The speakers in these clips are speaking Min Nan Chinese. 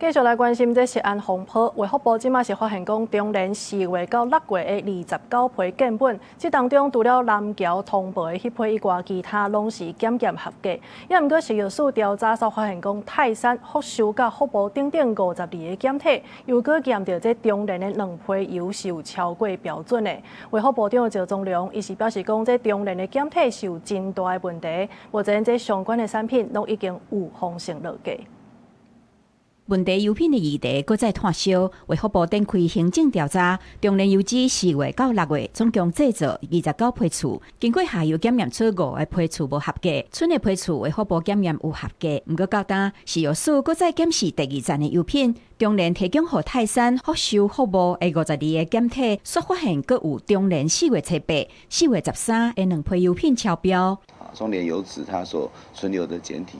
繼續來關心這食安風波，衛福部這馬是發現講，中聯4月到6月的29批檢品，這當中除了南僑通報的彼批以外，其他攏是檢驗合格。也毋過食藥署調查煞發現講，泰山、福壽佮福部等等52個檢體，又閣驗著這中聯的兩批油是有超過標準的。衛福部長趙宗良伊是表示講，這中聯的檢體是有真大的問題，目前這相關的產品攏已經預防性落架。問題油品的議題閣再炭燒，衛福部展開行政調查。中聯油脂4月到6月總共製造29批次，經過下游檢驗出五個批次無合格，賰的批次衛福部檢驗有合格。毋過到今食藥署閣再檢視第二站的油品，中聯提供予泰山、福壽、福部的52個檢體，煞發現閣有中聯4月初8、4月13的兩批油品超標。中聯油脂它所存留的檢體，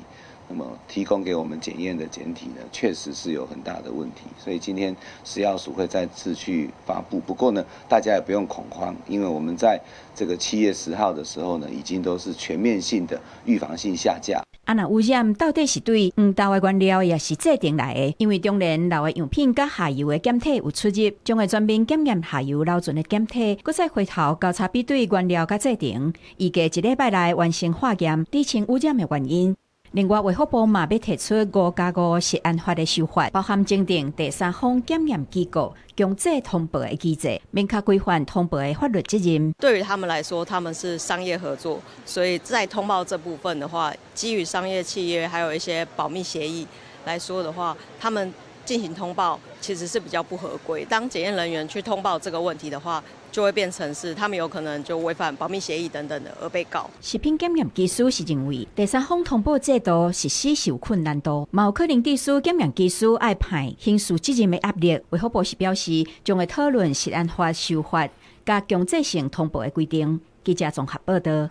那麼提供給我們檢驗的檢體呢，確實是有很大的問題，所以今天食藥署會再次去發布。不過呢，大家也不用恐慌，因為我們在這個7月10號的時候呢，已經都是全面性的預防性下架。啊，若污染到底是對黃豆的原料，抑是製程來的？因為中聯留的樣品佮下游的檢體有出入，將會全面檢驗下游留存的檢體，閣再回頭交叉比對原料佮製程，預計一禮拜內完成化驗，釐清污染的原因。另外，衛福部嘛欲提出5加5食安法的修法，包含增訂第三方檢驗機構強制通報的機制，明確規範通報的法律責任。對於他們來說，他們是商業合作，所以在通報這部分的話，基於商業契約還有一些保密協議來說的話，他們進行通報其實是比較不合規。當檢驗人員去通報這個問題的話，就會變成是他們有可能就違反保密協議等等的而被告。食品檢驗技師是認為，第三方通報制度實施是有困難度，嘛有可能致使檢驗技師愛判刑事責任的壓力。衛福部是表示，將會討論食安法修法佮強制性通報的規定。記者綜合報道。